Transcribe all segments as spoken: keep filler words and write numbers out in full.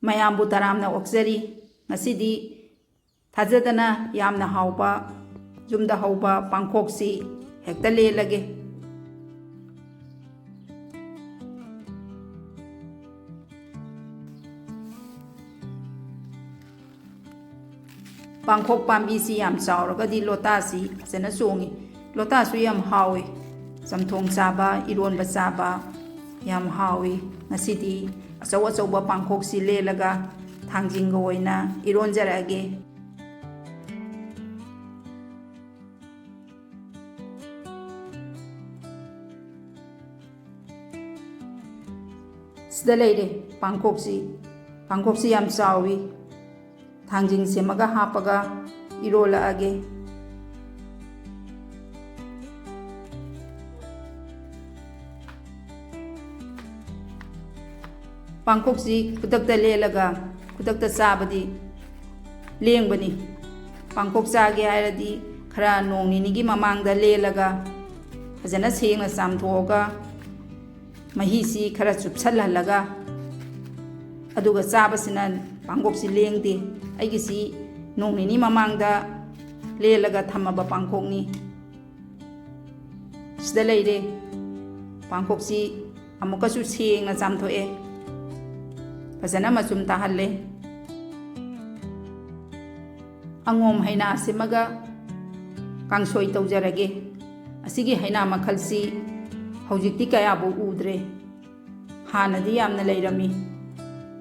ꯃꯌꯥꯝꯕꯨ ꯇꯔꯥꯝꯅ ꯑꯣꯛꯆꯔꯤ꯫ ꯉꯁꯤꯗꯤ ꯊꯥꯖꯗꯅ ꯌꯥꯝꯅ ꯍꯥꯎꯕ ꯌꯨꯝꯗ ꯍꯧꯕ ꯄꯥꯡꯈꯣꯛꯁꯤ ꯍꯦꯛꯇ ꯂꯦꯜꯂꯒꯦ꯫ ꯄꯥꯡꯈꯣꯛ ꯄꯥꯝꯕꯤꯁꯤ ꯌꯥꯝ ꯆꯥꯎꯔꯒꯗꯤ ꯂꯣꯇꯥꯁꯤ ꯐꯖꯅ ꯆꯣꯡꯉꯤ꯫ ꯂꯣꯇꯥꯁꯨ ꯌꯥꯝ ꯍꯥꯎꯏ꯫ ꯆꯝꯊꯣꯡ ꯆꯥꯕ, ꯏꯔꯣꯟꯕ ꯆꯥꯕ ꯌꯥꯝ ꯍꯥꯎꯏ꯫ ꯉꯁꯤꯗꯤ ꯑꯆꯧ ꯑꯆꯧꯕ ꯄꯥꯡꯈꯣꯛꯁꯤ ꯂꯦꯜꯂꯒ ꯊꯥꯡꯖꯤꯡꯒ ꯑꯣꯏꯅ ꯏꯔꯣꯟꯖꯔꯛꯑꯒꯦ꯫ ꯁꯤꯗ ꯂꯩꯔꯦ ꯄꯥꯡꯈꯣꯛꯁꯤ꯫ ꯄꯥꯡꯈꯣꯛꯁꯤ ꯌꯥꯝ ꯆꯥꯎꯏ꯫ ꯊꯥꯡꯖꯤꯡ ꯁꯦꯝꯃꯒ ꯍꯥꯞꯄꯒ ꯏꯔꯣꯜꯂꯛꯑꯒꯦ꯫ ꯄꯥꯡꯈꯣꯛꯁꯤ ꯈꯨꯗꯛꯇ ꯂꯦꯜꯂꯒ ꯈꯨꯗꯛꯇ ꯆꯥꯕꯗꯤ ꯂꯦꯡꯕꯅꯤ꯫ ꯄꯥꯡꯈꯣꯛ ꯆꯥꯒꯦ ꯍꯥꯏꯔꯗꯤ ꯈꯔ ꯅꯣꯡ ꯅꯤꯅꯤꯒꯤ ꯃꯃꯥꯡꯗ ꯂꯦꯜꯂꯒ ꯐꯖꯅ ꯁꯦꯡꯅ ꯆꯥꯝꯊꯣꯛꯑꯒ ꯃꯍꯤꯁꯤ ꯈꯔ ꯆꯨꯞꯁꯜꯍꯜꯂꯒ ꯑꯗꯨꯒ ꯆꯥꯕꯁꯤꯅ ꯄꯥꯡꯈꯣꯛꯁꯤ ꯂꯦꯡꯗꯦ꯫ ꯑꯩꯒꯤꯁꯤ ꯅꯣꯡ ꯅꯤꯅꯤ ꯃꯃꯥꯡꯗ ꯂꯦꯜꯂꯒ ꯊꯝꯃꯕ ꯄꯥꯡꯈꯣꯛꯅꯤ꯫ ꯁꯤꯗ ꯂꯩꯔꯦ꯫ ꯄꯥꯡꯈꯣꯛꯁꯤ ꯑꯃꯨꯛꯀꯁꯨ ꯁꯦꯡꯅ ꯆꯥꯝꯊꯣꯛꯑꯦ꯫ ꯐꯖꯅ ꯃꯆꯨꯝ ꯇꯥꯍꯜꯂꯦ꯫ ꯑꯉꯣꯝ ꯍꯩꯅꯥ ꯁꯦꯝꯃꯒ ꯀꯥꯡꯁꯣꯏ ꯇꯧꯖꯔꯒꯦ꯫ ꯑꯁꯤꯒꯤ ꯍꯩꯅꯥ ꯃꯈꯜꯁꯤ ꯍꯧꯖꯤꯛꯇꯤ ꯀꯌꯥꯕꯨ ꯎꯗ꯭ꯔꯦ꯫ ꯍꯥꯟꯅꯗꯤ ꯌꯥꯝꯅ ꯂꯩꯔꯝꯃꯤ꯫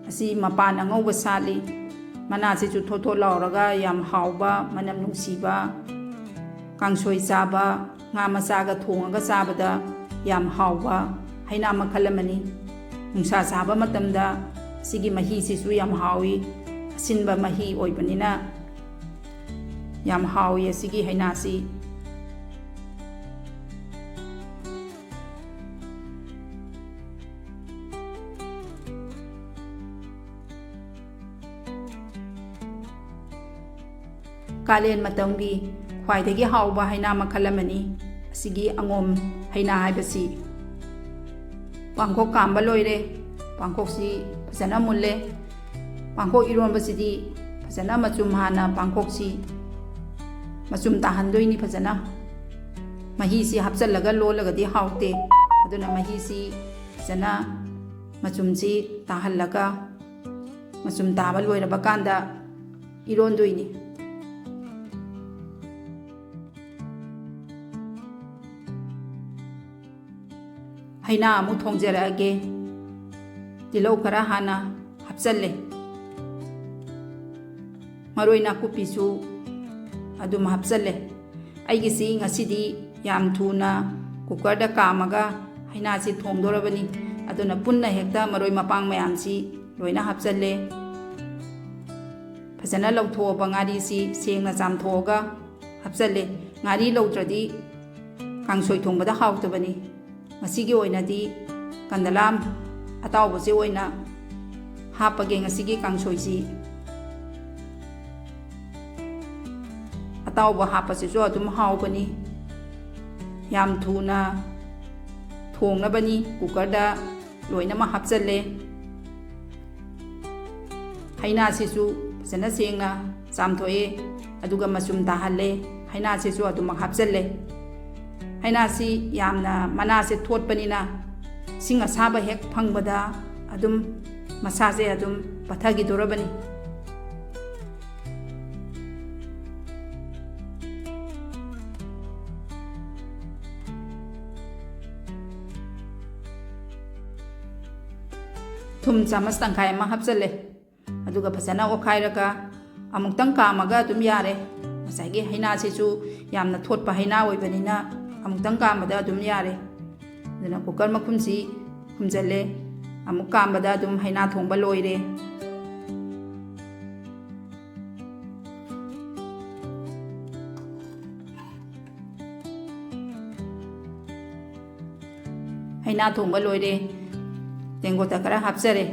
ꯑꯁꯤ ꯃꯄꯥꯟ ꯑꯉꯧꯕ ꯁꯥꯠꯂꯤ꯫ ꯃꯅꯥꯁꯤꯁꯨ ꯊꯣꯠ ꯊꯣꯠ ꯂꯥꯎꯔꯒ ꯌꯥꯝ ꯍꯥꯎꯕ, ꯃꯅꯝ ꯅꯨꯡꯁꯤꯕ, ꯀꯥꯡꯁꯣꯏ ꯆꯥꯕ, ꯉꯥ ꯃꯆꯥꯒ ꯊꯣꯡꯉꯒ ꯆꯥꯕꯗ ꯌꯥꯝ ꯍꯥꯎꯕ ꯍꯩꯅꯥ ꯃꯈꯜ ꯑꯃꯅꯤ꯫ ꯅꯨꯡꯁꯥ ꯁꯥꯕ ꯃꯇꯝꯗ ꯁꯤꯒꯤ ꯃꯍꯤꯁꯤꯁꯨ ꯌꯥꯝ ꯍꯥꯎꯏ꯫ ꯑꯁꯤꯟꯕ ꯃꯍꯤ ꯑꯣꯏꯕꯅꯤꯅ ꯌꯥꯝ ꯍꯥꯎꯏ ꯑꯁꯤꯒꯤ ꯍꯩꯅꯥꯁꯤ꯫ ꯀꯥꯂꯦꯟ ꯃꯇꯝꯒꯤ ꯈ꯭ꯋꯥꯏꯗꯒꯤ ꯍꯥꯎꯕ ꯍꯩꯅꯥ ꯃꯈꯜ ꯑꯃꯅꯤ ꯑꯁꯤꯒꯤ ꯑꯉꯣꯝ ꯍꯩꯅꯥ ꯍꯥꯏꯕꯁꯤ꯫ ꯄꯥꯡꯈꯣꯛ ꯀꯥꯝꯕ ꯂꯣꯏꯔꯦ꯫ ꯄꯥꯡꯈꯣꯛꯁꯤ ꯐꯖꯅ ꯃꯨꯜꯂꯦ꯫ ꯄꯥꯡꯈꯣꯛ ꯏꯔꯣꯟꯕꯁꯤꯗꯤ ꯐꯖꯅ ꯃꯆꯨꯝ ꯍꯥꯟꯅ ꯄꯥꯡꯈꯣꯛꯁꯤ ꯃꯆꯨꯝ ꯇꯥꯍꯟꯗꯣꯏꯅꯤ꯫ ꯐꯖꯅ ꯃꯍꯤꯁꯤ ꯍꯥꯞꯆꯤꯜꯂꯒ ꯂꯣꯜꯂꯒꯗꯤ ꯍꯥꯎꯇꯦ꯫ ꯑꯗꯨꯅ ꯃꯍꯤꯁꯤ ꯐꯖꯅ ꯃꯆꯨꯝꯁꯤ ꯇꯥꯍꯜꯂꯒ ꯃꯆꯨꯝ ꯇꯥꯕ ꯂꯣꯏꯔꯕ ꯀꯥꯟꯗ ꯏꯔꯣꯟꯗꯣꯏꯅꯤ꯫ ꯍꯩꯅꯥ ꯑꯃꯨꯛ ꯊꯣꯡꯖꯔꯛꯑꯒꯦ꯫ ꯇꯤꯜꯍꯧ ꯈꯔ ꯍꯥꯟꯅ ꯍꯥꯞꯆꯜꯂꯦ꯫ ꯃꯔꯣꯏ ꯅꯥꯀꯨꯞꯄꯤꯁꯨ ꯑꯗꯨꯝ ꯍꯥꯞꯆꯜꯂꯦ꯫ ꯑꯩꯒꯤꯁꯤ ꯉꯁꯤꯗꯤ ꯌꯥꯝ ꯊꯨꯅ ꯀꯨꯀꯔꯗ ꯀꯥꯝꯃꯒ ꯍꯩꯅꯥꯁꯤ ꯊꯣꯡꯗꯣꯔꯕꯅꯤ꯫ ꯑꯗꯨꯅ ꯄꯨꯟꯅ ꯍꯦꯛꯇ ꯃꯔꯣꯏ ꯃꯄꯥꯡ ꯃꯌꯥꯝꯁꯤ ꯂꯣꯏꯅ ꯍꯥꯞꯆꯜꯂꯦ꯫ ꯐꯖꯅ ꯂꯧꯊꯣꯛꯑꯕ ꯉꯥꯔꯤꯁꯤ ꯁꯦꯡꯅ ꯆꯥꯝꯊꯣꯛꯑꯒ ꯍꯥꯞꯆꯜꯂꯦ꯫ ꯉꯥꯔꯤ ꯂꯧꯗ꯭ꯔꯗꯤ ꯀꯥꯡꯁꯣꯏ ꯊꯣꯡꯕꯗ ꯍꯥꯎꯇꯕꯅꯤ꯫ ꯉꯁꯤꯒꯤ ꯑꯣꯏꯅꯗꯤ ꯀꯟꯗꯂꯥ ꯑꯇꯥꯎꯕꯁꯦ ꯑꯣꯏꯅ ꯍꯥꯞꯄꯒꯦ ꯉꯁꯤꯒꯤ ꯀꯥꯡꯁꯣꯏꯁꯤ꯫ ꯑꯇꯥꯎꯕ ꯍꯥꯞꯄꯁꯤꯁꯨ ꯑꯗꯨꯝ ꯍꯥꯎꯕꯅꯤ꯫ ꯌꯥꯝ ꯊꯨꯅ ꯊꯣꯡꯅꯕꯅꯤ꯫ ꯀꯨꯀꯔꯗ ꯂꯣꯏꯅꯃꯛ ꯍꯥꯞꯆꯜꯂꯦ꯫ ꯍꯩꯅꯥꯁꯤꯁꯨ ꯐꯖꯅ ꯁꯦꯡꯅ ꯆꯥꯝꯊꯣꯛꯑꯦ, ꯑꯗꯨꯒ ꯃꯆꯨꯝ ꯇꯥꯍꯜꯂꯦ꯫ ꯍꯩꯅꯥꯁꯤꯁꯨ ꯑꯗꯨꯃꯛ ꯍꯥꯞꯆꯜꯂꯦ꯫ ꯍꯩꯅꯥꯁꯤ ꯌꯥꯝꯅ ꯃꯅꯥꯁꯦ ꯊꯣꯠꯄꯅꯤꯅ ꯏꯁꯤꯡ ꯑꯁꯥꯕ ꯍꯦꯛ ꯐꯪꯕꯗ ꯑꯗꯨꯝ ꯃꯁꯥꯁꯦ ꯑꯗꯨꯝ ꯄꯠꯊꯈꯤꯗꯣꯔꯕꯅꯤ꯫ ꯊꯨꯝ ꯆꯥꯃꯁ ꯇꯪꯈꯥꯏ ꯑꯃ ꯍꯥꯞꯆꯜꯂꯦ꯫ ꯑꯗꯨꯒ ꯐꯖꯅ ꯑꯣꯠꯈꯥꯏꯔꯒ ꯑꯃꯨꯛꯇꯪ ꯀꯥꯝꯃꯒ ꯑꯗꯨꯝ ꯌꯥꯔꯦ꯫ ꯉꯁꯥꯏꯒꯤ ꯍꯩꯅꯥꯁꯤꯁꯨ ꯌꯥꯝꯅ ꯊꯣꯠꯄ ꯍꯩꯅꯥ ꯑꯣꯏꯕꯅꯤꯅ ꯑꯃꯨꯛꯇꯪ ꯀꯥꯝꯕꯗ ꯑꯗꯨꯝ ꯌꯥꯔꯦ꯫ ꯑꯗꯨꯅ ꯀꯨꯀꯔ ꯃꯈꯨꯝꯁꯤ ꯈꯨꯝꯖꯤꯜꯂꯦ꯫ ꯑꯃꯨꯛ ꯀꯥꯝꯕꯗ ꯑꯗꯨꯝ ꯍꯩꯅꯥ ꯊꯣꯡꯕ ꯂꯣꯏꯔꯦ꯫ ꯍꯩꯅꯥ ꯊꯣꯡꯕ ꯂꯣꯏꯔꯦ꯫ ꯇꯦꯡꯀꯣꯠꯇ ꯈꯔ ꯍꯥꯞꯆꯔꯦ꯫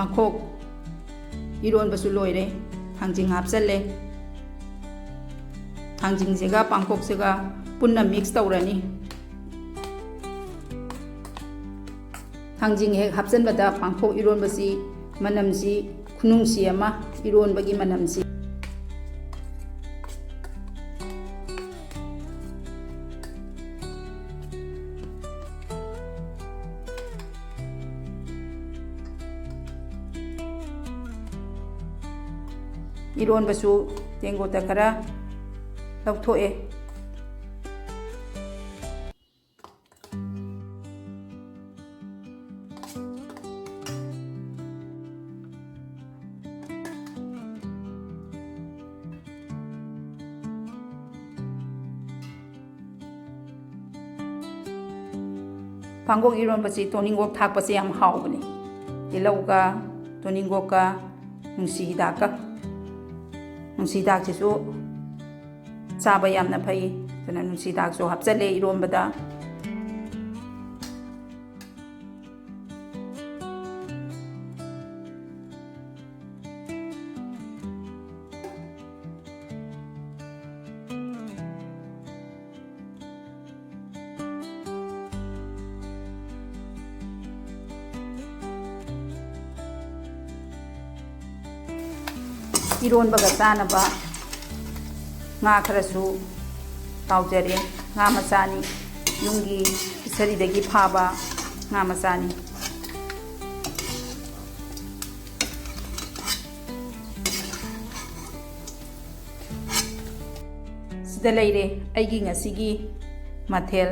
ꯄꯥꯡꯈꯣꯛ ꯏꯔꯣꯟꯕꯁꯨ ꯂꯣꯏꯔꯦ꯫ ꯊꯥꯡꯖꯤꯡ ꯍꯥꯞꯆꯜꯂꯦ꯫ ꯊꯥꯡꯖꯤꯡꯁꯤꯒ ꯄꯥꯡꯈꯣꯛꯁꯤꯒ ꯄꯨꯟꯅ mix ꯇꯧꯔꯅꯤ꯫ ꯊꯥꯡꯖꯤꯡ ꯍꯦꯛ ꯍꯥꯞꯆꯟꯕꯗ ꯄꯥꯡꯈꯣꯛ ꯏꯔꯣꯟꯕꯁꯤ ꯃꯅꯝꯁꯤ ꯈꯨꯅꯨꯡꯁꯤ ꯑꯃ, ꯏꯔꯣꯟꯕꯒꯤ ꯃꯅꯝꯁꯤ꯫ ꯏꯔꯣꯟꯕꯁꯨ ꯇꯦꯡꯀꯣꯠꯇ ꯈꯔ ꯂꯧꯊꯣꯛꯑꯦ꯫ ꯄꯥꯡꯈꯣꯛ ꯏꯔꯣꯟꯕꯁꯤ ꯇꯣꯅꯤꯡꯈꯣꯛ ꯊꯥꯛꯄꯁꯦ ꯌꯥꯝ ꯍꯥꯎꯕꯅꯤ꯫ ꯇꯤꯜꯍꯧꯒ, ꯇꯣꯅꯤꯡꯈꯣꯛꯀ, ꯅꯨꯡꯁꯤ ꯍꯤꯗꯥꯛꯀ꯫ ꯅꯨꯡꯁꯤ ꯍꯤꯗꯥꯛꯁꯤꯁꯨ ꯆꯥꯕ ꯌꯥꯝꯅ ꯐꯩ꯫ ꯑꯗꯨꯅ ꯅꯨꯡꯁꯤ ꯍꯤꯗꯥꯛꯁꯨ ꯍꯥꯞꯆꯜꯂꯦ ꯏꯔꯣꯟꯕꯗ꯫ ꯏꯔꯣꯟꯕꯒ ꯆꯥꯅꯕ ꯉꯥ ꯈꯔꯁꯨ ꯇꯥꯎꯖꯔꯦ꯫ ꯉꯥ ꯃꯆꯥꯅꯤ, ꯌꯨꯝꯒꯤ fishery ꯗꯒꯤ ꯐꯥꯕ ꯉꯥ ꯃꯆꯥꯅꯤ꯫ ꯁꯤꯗ ꯂꯩꯔꯦ ꯑꯩꯒꯤ ꯉꯁꯤꯒꯤ ꯃꯊꯦꯜ꯫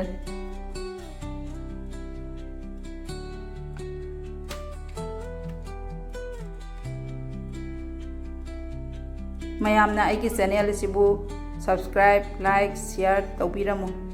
ꯃꯌꯥꯝꯅ ꯑꯩꯒꯤ channel ꯑꯁꯤꯕꯨ subscribe, like, share ꯇꯧꯕꯤꯔꯝꯃꯨ꯫